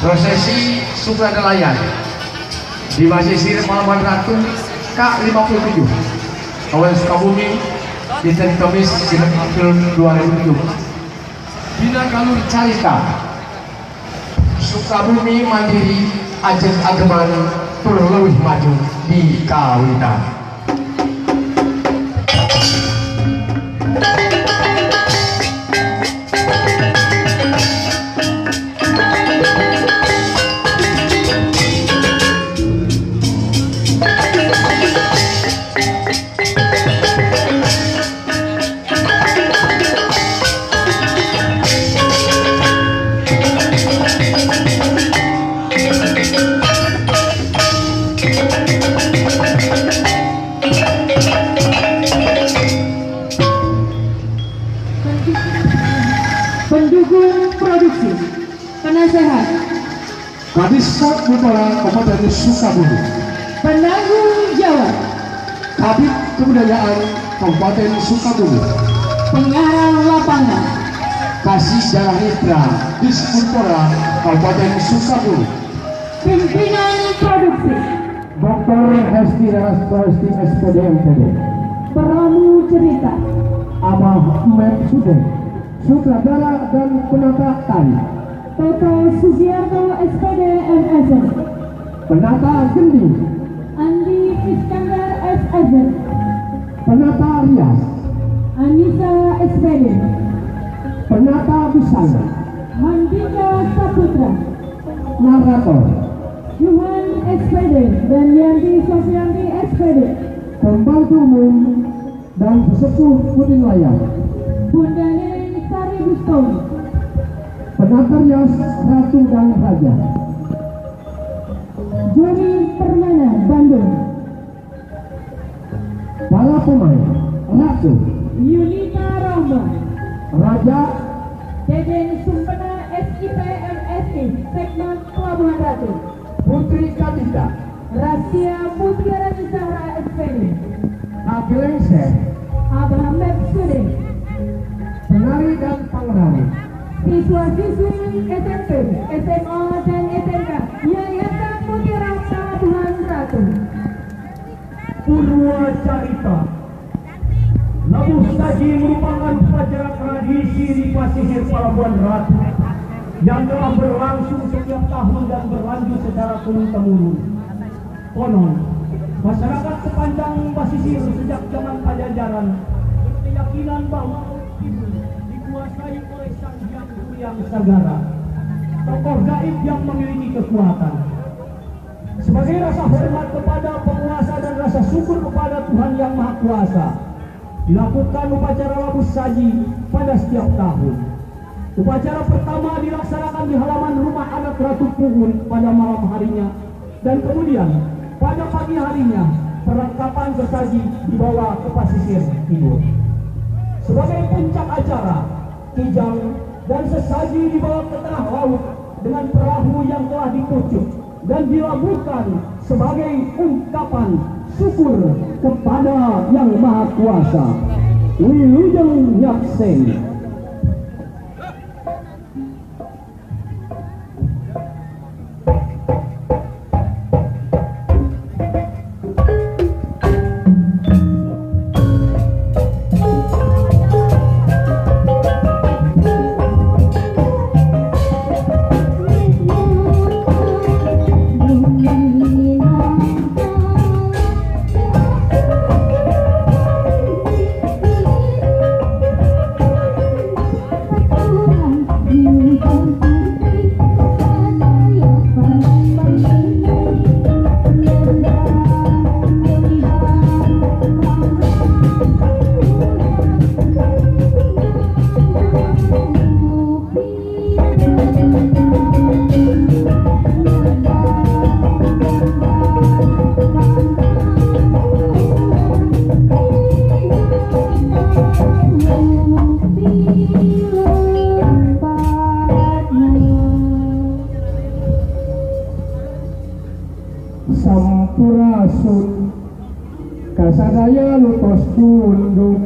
Prosesi Sukradalayan di Pasisir Palabuhan Ratu K57 Kabupaten Sukabumi dinten Kamis 9 April 2007. Dina Galur Carita Sukabumi Mandiri Ajeng Ageman tur leuwih maju di kawitan. Pendukung produksi, penasehat Kadis Budpora Kabupaten Sukabumi, penanggung jawab Kabid Kebudayaan Kabupaten Sukabumi, pengarah lapangan Kasih Darah Mitra Disbudpora Kabupaten Sukabumi, pimpinan produksi Dr. Hesti Raraswasti SPD MPD, peramu cerita Abah Mem Sudeng, sutradara dan penata tari Toto Sugiarto SPD MSN, penata gending Andi Iskandar SSN, penata rias Anissa SPD, penata busana Mandika Saputra, narator Juhan SPD dan Yanti Sofianti SPD, pembantu umum dan sesepuh Pudin Layang, Bunda Neneng Sari Bustomi, penata rias Ratu dan Raja, Joni Permana Bandung, para pemain Ratu Yunita Rahma, Raja Deden Sumpena SIP MSI Sekmat Pelabuhan Ratu, Putri Kadita, Rasia Mutiara Zahra SPD, Agilengser, Abah Mepsudin, penari dan pangrari, siswa-siswi SMP, SMA, dan SMK Yayasan Mutiara Pelabuhan Ratu. Purwa Carita. Labuh Saji merupakan upacara tradisi di Pasisir Pelabuhan Ratu yang telah berlangsung setiap tahun dan berlanjut secara turun-temurun. Konon, masyarakat sepanjang Pasisir sejak zaman Pajajaran berkeyakinan bahwa itu dikuasai oleh Sang Hyang Kuryang Sagara, tokoh gaib yang memiliki kekuatan. Sebagai rasa hormat kepada penguasa dan rasa syukur kepada Tuhan Yang Maha Kuasa, dilakukan upacara Labuh Saji pada setiap tahun. Upacara pertama dilaksanakan di halaman rumah adat Ratu Puhun pada malam harinya, dan kemudian pada pagi harinya perlengkapan sesaji dibawa ke Pasisir Timur. Sebagai puncak acara, kijang dan sesaji dibawa ke tengah laut dengan perahu yang telah dikucuk dan dilabuhkan sebagai ungkapan syukur kepada Yang Maha Kuasa. Wilujeng Nyakseni. Sampurasun kasadaya nu tos tunduk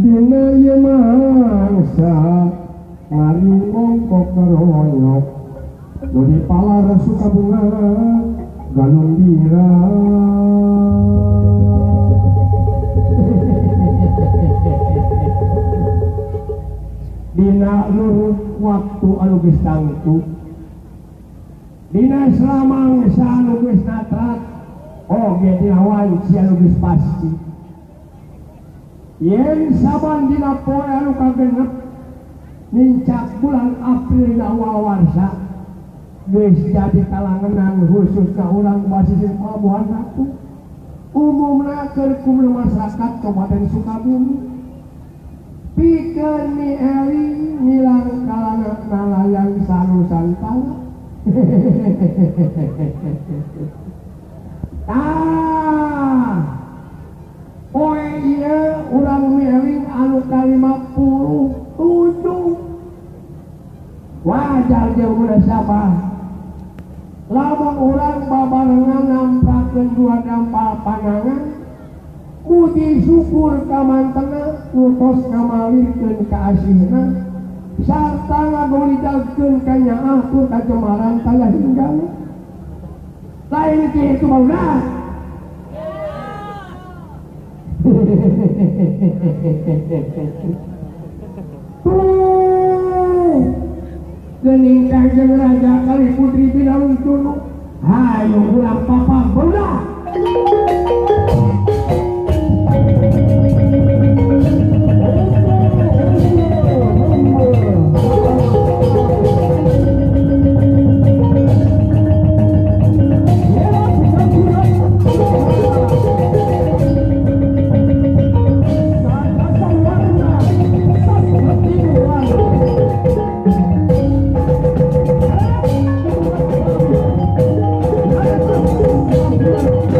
dina ieu mangsa ngariung ongkok karoyok Nu dipalar Sukabunga Galumbira. Dina lurut waktu anu geus tangtu, dina salamangsa anu geus natrat, oge dina wanci anu geus pasti. Yen saban dina poe anu kagenep nincak bulan April dina awal warsa geus jadi kalangenan khusus ka urang basisir Pelabuhan Ratu, umumna keur kumul masyarakat Kabupaten Sukabumi. Pikeun mieling ngilang kalana nalayan sanusantara. Tah, poe ieu urang mieling anu ka-57. Wajar jeung munasabah lamun urang babarengan namprakeun dua dampal panangan, muji syukur ka mantena nu tos ngamalirkeun ka asihna sarta ngagolidagkeun ka nyaah tur kajemaran taya hinggana. Lain kitu barudak. Tuh geuning Kangjeng Raja kali Putri Binarung Tunu, hayu urang papang barudak. Thank you.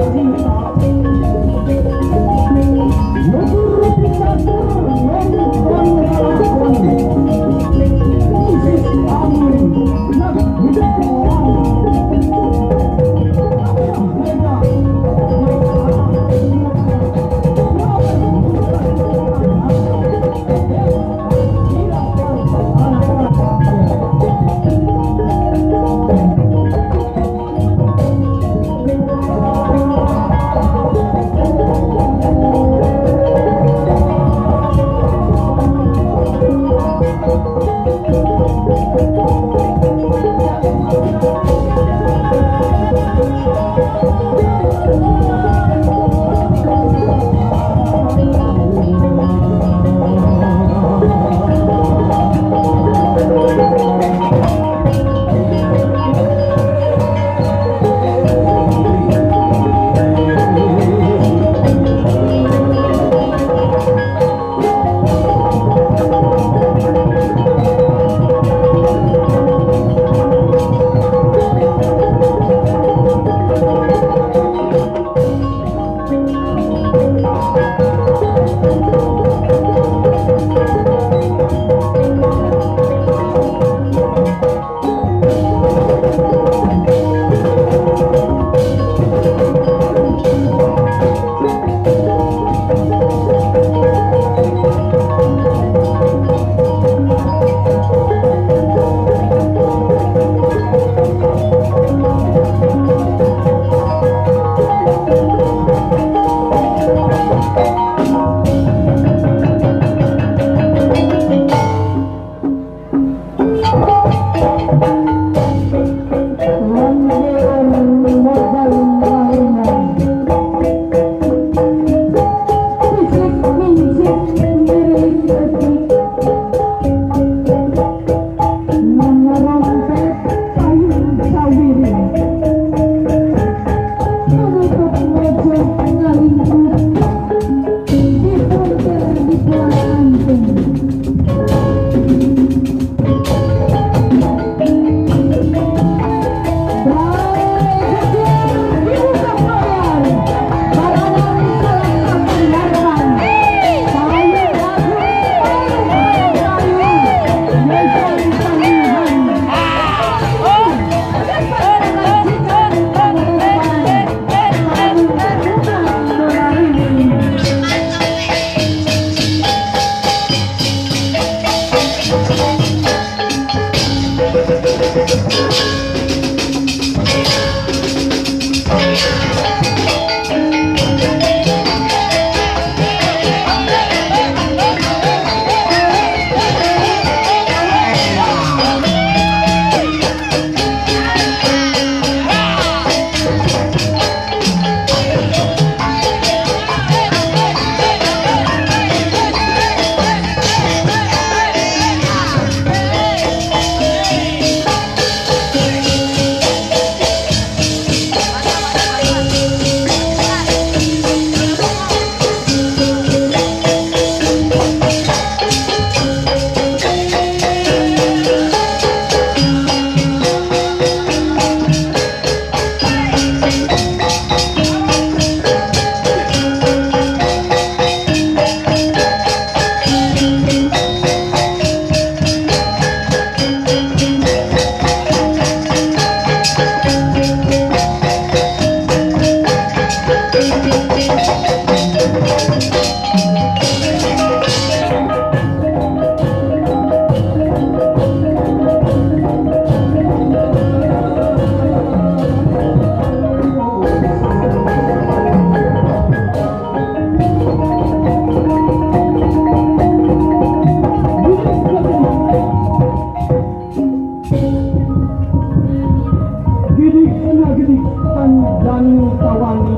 Jalan kawani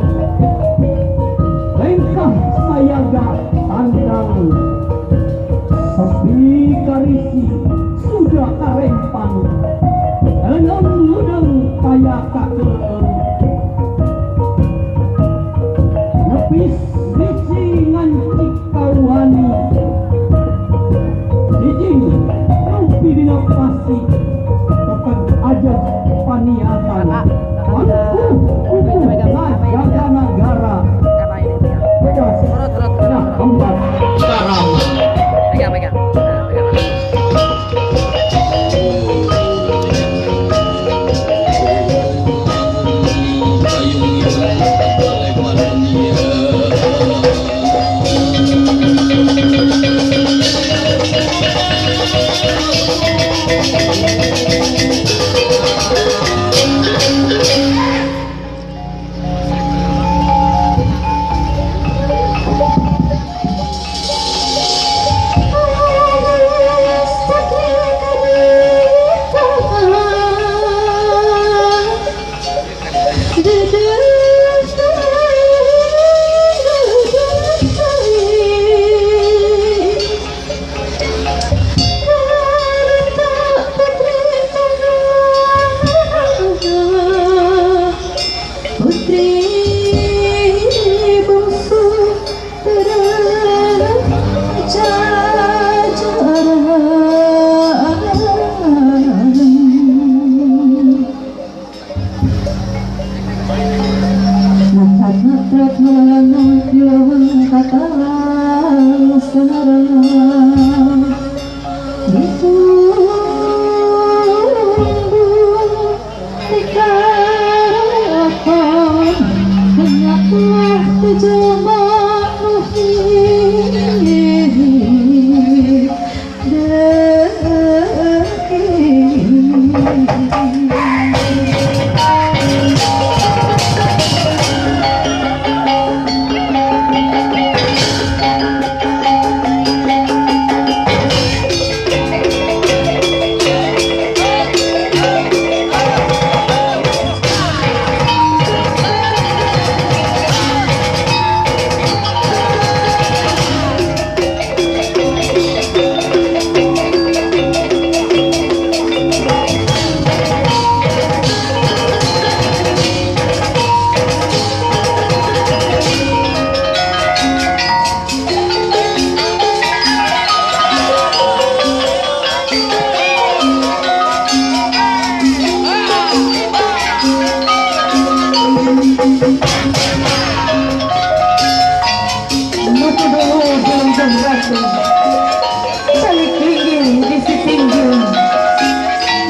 lengkah sayaga tandang sepi karisi sudah karempang enam ludeng kaya kakeung nepis risi ngancik kawani jijing rumpi dina pasti tetep aja paniatan jaga negara tempat sekarang. Pegang, pegang.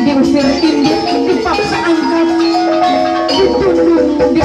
Diusir indit, dipaksa angkat, ditunduk di